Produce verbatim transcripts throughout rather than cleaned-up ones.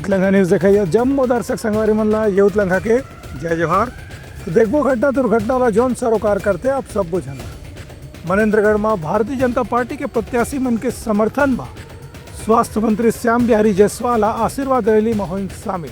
लंघा news देखइया जम्मो दर्शक संगवारी मन ला ये उतलंघा के जय जोहार। तो देखबो घटना दुर्घटना ला जौन सरोकार करथे आप सब बुझन। मनेंद्रगढ़ में भारतीय जनता पार्टी के प्रत्याशी मन के समर्थन में स्वास्थ्य मंत्री श्याम बिहारी जायसवाल आशीर्वाद रैली में होइन शामिल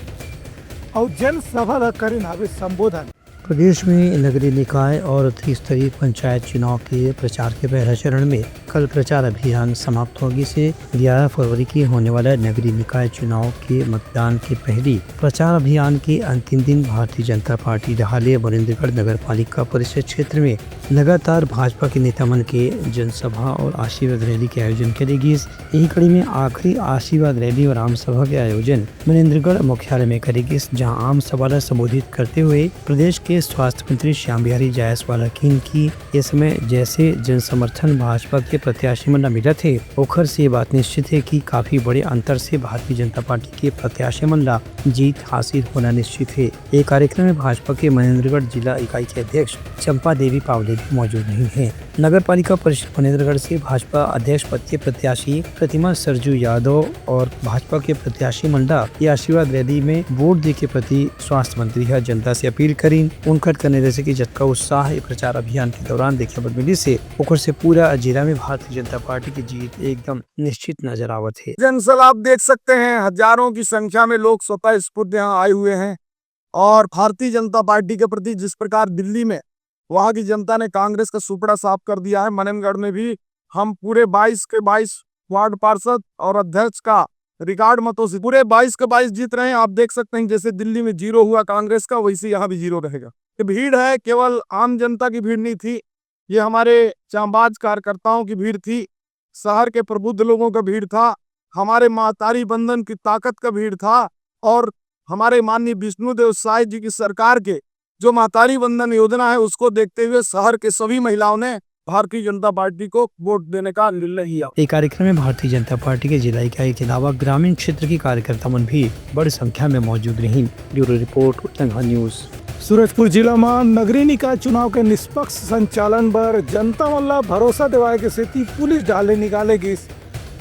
अउ जनसभा ला करिन हावे संबोधन। प्रदेश में नगरीय निकाय और त्रिस्तरीय पंचायत चुनाव के प्रचार के पहला चरण में कल प्रचार अभियान समाप्त हो गिस हे। ग्यारह फरवरी के होने वाला नगरीय निकाय चुनाव के मतदान के पहली प्रचार अभियान के अंतिम दिन भारतीय जनता पार्टी डहार ले मनेंद्रगढ़ नगर पालिका परिषद क्षेत्र में लगातार भाजपा के नेता मन के जनसभा और आशीर्वाद रैली के आयोजन करे गिस। यही कड़ी में आखिरी आशीर्वाद रैली और आम सभा के आयोजन मनेंद्रगढ़ मुख्यालय में करे गिस, जहां आम सभा ला संबोधित करते हुए प्रदेश के स्वास्थ्य मंत्री श्याम बिहारी जायसवाल ह किहिन कि ये समय जैसे जनसमर्थन भाजपा के प्रत्याशी मन ला मिलत हे, ओखर से ये बात निश्चित हे कि काफी बड़े अंतर से भारतीय जनता पार्टी के प्रत्याशी मन ला जीत हासिल होना निश्चित हे। ये कार्यक्रम में भाजपा के मनेंद्रगढ़ जिला इकाई के अध्यक्ष चंपा देवी पावले भी मौजूद रही हैं। नगर पालिका परिषद मनेंद्रगढ़ से भाजपा अध्यक्ष पद के प्रत्याशी प्रतिमा सरजू यादव और भाजपा के प्रत्याशी मन ला ये आशीर्वाद रैली में वोट दे के प्रति स्वास्थ्य मंत्री ह जनता से अपील करिन। उनकर कहना रहिस कि जतका उत्साह ये प्रचार अभियान के दौरान देखे बर मिलिस हे, ओकर से पूरा जिला में भारतीय जनता पार्टी की जीत एकदम निश्चित नजर आवत हे। जनसभा आप देख सकते हैं, हजारों की संख्या में लोग स्वतः स्फूर्त यहाँ आए हुए हैं और भारतीय जनता पार्टी के प्रति जिस प्रकार दिल्ली में वहां की जनता ने कांग्रेस का सुपड़ा साफ कर दिया है, मनेंद्रगढ़ में भी हम पूरे बाईस के बाईस वार्ड पार्षद और अध्यक्ष का रिकॉर्ड मतों से पूरे बाईस के बाईस जीत रहे हैं। आप देख सकते हैं, जैसे दिल्ली में जीरो हुआ कांग्रेस का, वैसे यहाँ भी जीरो रहेगा। ये भीड़ है, केवल आम जनता की भीड़ नहीं थी, ये हमारे जांबाज कार्यकर्ताओं की भीड़ थी, शहर के प्रबुद्ध लोगों का भीड़ था, हमारे महतारी वंदन की ताकत का भीड़ था और हमारे माननीय विष्णुदेव साय जी की सरकार के जो महतारी वंदन योजना है, उसको देखते हुए शहर के सभी महिलाओं ने भारतीय जनता पार्टी को वोट देने का निर्णय लिया। ये कार्यक्रम में भारतीय जनता पार्टी के जिला इकाई के अलावा ग्रामीण क्षेत्र के कार्यकर्ता मन भी बड़ी संख्या में मौजूद रही। ब्यूरो रिपोर्ट, उतलंघा न्यूज। सूरजपुर जिला में नगरीय निकाय चुनाव के निष्पक्ष संचालन बर जनता मन ला भरोसा दिवाए के सेती पुलिस डहार ले निकाले गिस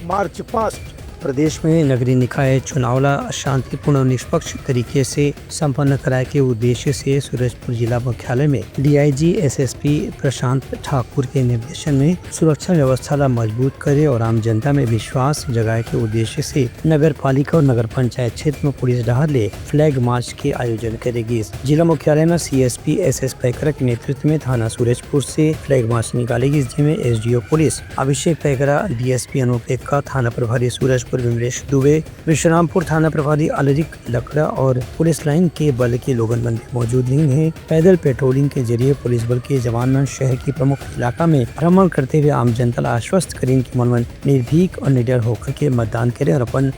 मार्च पास्ट। प्रदेश में नगरीय निकाय चुनाव ला शांतिपूर्ण और निष्पक्ष तरीके से संपन्न कराए के उद्देश्य से सूरजपुर जिला मुख्यालय में डीआईजी एसएसपी प्रशांत ठाकुर के निर्देशन में सुरक्षा व्यवस्था ला मजबूत करे और आम जनता में विश्वास जगाए के उद्देश्य से नगर पालिका और नगर पंचायत क्षेत्र में पुलिस डहार ले फ्लैग मार्च के आयोजन करे गिस। जिला मुख्यालय में सीएसपी एसएस पैकरा के नेतृत्व में थाना सूरजपुर से फ्लैग मार्च निकाले गिस, जिसमें एसडीओ पुलिस अभिषेक पैकरा, डीएसपी अनूप एक्का, थाना प्रभारी सूरजपुर विमलेश दुबे, विश्रामपुर थाना प्रभारी अलरिक लकड़ा और पुलिस लाइन के बल के लोगन मन भी मौजूद रहिन हे। पैदल पेट्रोलिंग के जरिए पुलिस बल के जवान मन शहर के प्रमुख इलाका में भ्रमण करते हुए आम जनता ला आश्वस्त करिन कि मन मन निर्भीक और निडर होकर के मतदान करें और अपन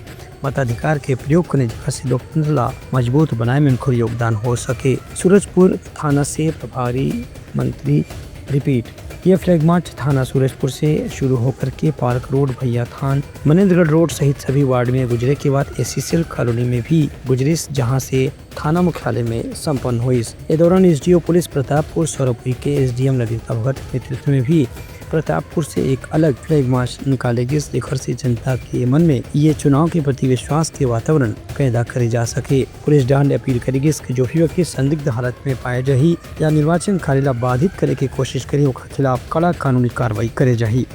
मताधिकार के प्रयोग करने जगह से लोकतंत्र ला मजबूत बनाए में उनकर योगदान हो सके। सूरजपुर थाना से प्रभारी मंत्री रिपीट। ये फ्लैग मार्च थाना सूरजपुर से शुरू होकर के पार्क रोड, भैया थान, मनेंद्रगढ़ रोड सहित सभी वार्ड में गुजरे के बाद एससीएल कॉलोनी में भी गुजरिस, जहां से थाना मुख्यालय में संपन्न होइस। ए दौरान एसडीओ पुलिस प्रतापपुर सौरभपुरी के एसडीएम ललिता भगत के नेतृत्व में भी प्रतापपुर से एक अलग फ्लैग मार्च निकाले गिस, जेखर से जनता के मन में ये चुनाव के प्रति विश्वास के वातावरण पैदा करे जा सके। पुलिस डहार ले अपील करे गिस कि जो भी व्यक्ति संदिग्ध हालत में पाए जाही या निर्वाचन कार्य ला बाधित करे के कोशिश करही, ओकर खिलाफ कड़ा कानूनी कार्रवाई करे जाही।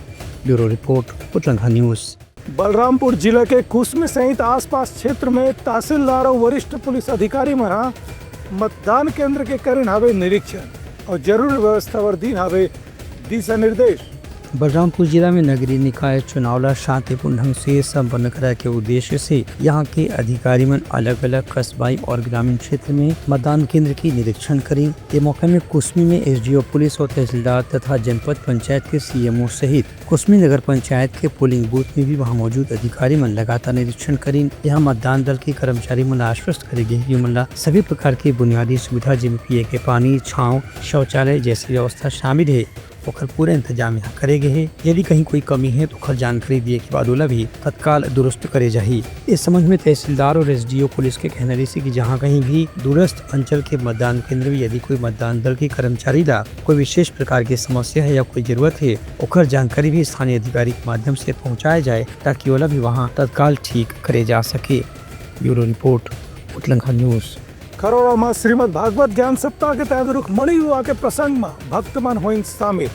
ब्यूरो रिपोर्ट, उतलंघा न्यूज। बलरामपुर जिला के कुसमी सहित आसपास क्षेत्र में तहसीलदार और वरिष्ठ पुलिस अधिकारी मन ह मतदान केंद्र के करिन हावे निरीक्षण और जरूरी व्यवस्था बर दीन हावे दिशा निर्देश। बलरामपुर जिला में नगरीय निकाय चुनाव ला शांतिपूर्ण ढंग से संपन्न कराए के उद्देश्य से यहाँ के अधिकारी मन अलग-अलग कस्बाई और ग्रामीण क्षेत्र में मतदान केंद्र की निरीक्षण करिन। ये मौके में कुसमी में एसडीओ पुलिस और तहसीलदार तथा जनपद पंचायत के सीएमओ सहित कुसमी नगर पंचायत के पोलिंग बूथ में भी वहां मौजूद अधिकारी मन लगातार निरीक्षण करिन। यहाँ मतदान दल के कर्मचारी मन ला आश्वस्त करे गे हे कि मन ला सभी प्रकार के बुनियादी सुविधा, जेमे पिए के पानी, छांव, शौचालय जैसी व्यवस्था शामिल हे, ओकर पूरा इंतजाम यहाँ करे गे हे। यदि कहीं कोई कमी हे, तो ओकर जानकारी दिए के बाद ओला भी तत्काल दुरुस्त करे जाही। इस संबंध में तहसीलदार और एसडीओ पुलिस के कहना रहिस कि जहाँ कहीं भी दूरस्थ अंचल के मतदान केंद्र में यदि कोई मतदान दल के कर्मचारी ला कोई विशेष प्रकार की समस्या हे या कोई जरूरत हे, ओकर जानकारी भी स्थानीय अधिकारी के माध्यम से पहुँचाए जाए, ताकि ओला भी वहाँ तत्काल ठीक करे जा सके। ब्यूरो रिपोर्ट, उतलंघा न्यूज। खरोरा म श्रीमद् भागवत ज्ञान सप्ताह के तहत रुक्मणी विवाह के प्रसंग म भक्त मन होइन शामिल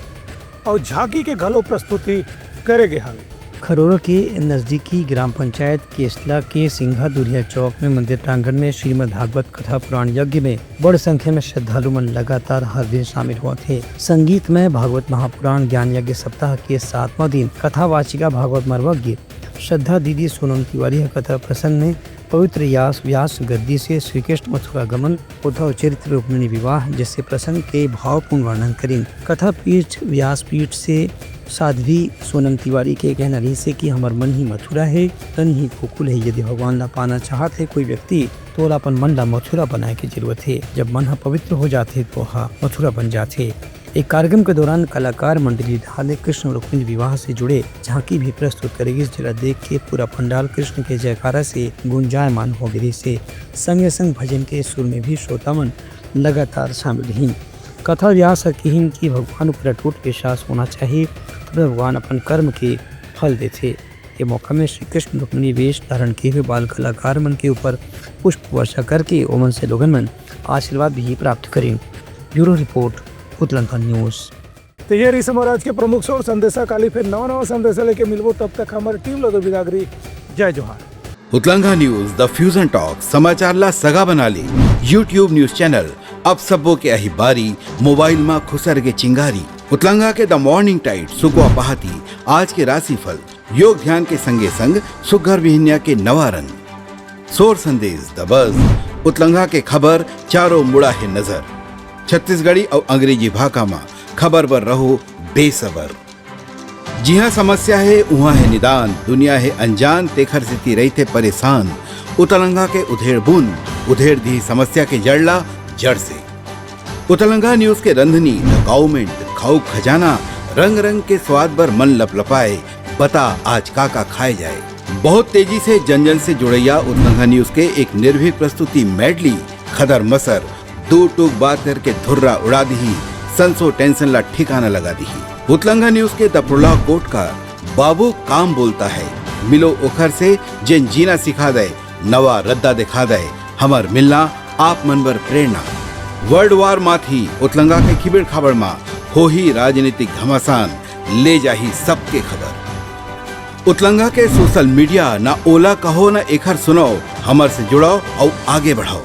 अउ झांकी के घलो प्रस्तुति करे गे हवे। खरोरा के नजदीकी ग्राम पंचायत केसला के सिंघा दुरिया चौक में मंदिर प्रांगण में श्रीमद् भागवत कथा पुराण यज्ञ में बड़ संख्या में श्रद्धालु मन लगातार हर दिन शामिल होत हे। संगीतमय भागवत महापुराण ज्ञान यज्ञ सप्ताह के सातवां दिन कथावाचिका भागवत मर्मज्ञ श्रद्धा दीदी सोनम तिवारी ह कथा प्रसंग में पवित्र यास व्यास गद्दी से श्री कृष्ण मथुरा गमन, उद्धव चरित्र, रुक्मिणी विवाह जैसे प्रसंग के भावपूर्ण वर्णन करिन। कथा पीठ व्यासपीठ से साध्वी सोनम तिवारी के कहना रहिसे कि हमर मन ही मथुरा हे, तन ही गोकुल हे। यदि भगवान ला पाना चाहत हे कोई व्यक्ति, तो ओला अपन मन ला मथुरा बनाए के जरूरत हे। जब मन ह पवित्र हो जाथे, तो ओहा मथुरा बन जाथे। एक कार्यक्रम के दौरान कलाकार मंडली डहार ले कृष्ण रुक्मिणी विवाह से जुड़े झांकी भी प्रस्तुत करे गिस, जेला देख के पूरा पंडाल कृष्ण के जयकारा से गुंजायमान हो गे रिहिसे। संगे संग भजन के सुर में भी श्रोता मन लगातार शामिल रहिन। कथा व्यास ह किहिन कि भगवान ऊपर अटूट विश्वास होना चाहिए, तब भगवान अपन कर्म के फल देथे। ये मौका में श्री कृष्ण रुक्मिणी वेश धारण किए हुए बाल कलाकार मन के ऊपर पुष्प वर्षा करके ओमन से लोगन मन आशीर्वाद भी प्राप्त करिन। ब्यूरो रिपोर्ट, उतलंघा न्यूज। तो ये रहिस हमर आज के प्रमुख सोर संदेशा। काली फिर नवा नवा संदेशा लेके मिलबो, तब तक हमर टीम ला दो बिदागरी। जय जोहार। उतलंघा न्यूज, द फ्यूजन टॉक, समाचार ला सगा बना ले। YouTube न्यूज चैनल, अब सबो के अही बारी, मोबाइल मा खुसर के चिंगारी। उतलंघा के द मॉर्निंग टाइड, सुकवा पहाती, आज के राशिफल, योग ध्यान के संगे संग सुग्घर बिहनिया के नवा रंग। सोर संदेश, द बज, उतलंघा के खबर, चारों मुड़ा हे नजर। छत्तीसगढ़ी अउ अंग्रेजी भाखा मा खबर बर रहो बेसबर। जिहाँ समस्या हे, उहाँ हे निदान, दुनिया हे अनजान, तेखर सेती रहिथे परेशान। उतलंघा के उधेड़ बुन, उधेड़ दिही समस्या के जड़ ला जड़ से। उतलंघा न्यूज के रंधनी, द गाउमेंट, खाऊ खजाना, रंग रंग के स्वाद बर मन लपलपाए, बता आज का का खाए जाए। बहुत तेजी से जन जन से जुड़ैया उतलंघा न्यूज के एक निर्भीक प्रस्तुति मेडली, खदर मसर, दो टूक बात करके धुर्रा उड़ा दिही, संसो टेंशन ला ठिकाना लगा दिही। उतलंघा न्यूज के द प्रोलॉग कोट का बाबू काम बोलता है, मिलो ओखर से जेन जीना सिखा दे, नवा रद्दा दिखा दे, हमर मिलना आप मन बर प्रेरणा। वर्ल्ड वार माथी उतलंघा के खिबेड़ खाबड़ मा होही राजनीतिक घमासान, ले जाही सबके खबर। उतलंघा के सोशल मीडिया, ना ओला कहो ना एखर सुनाओ, हमर से जुड़ाओ अउ आगे बढ़ाओ।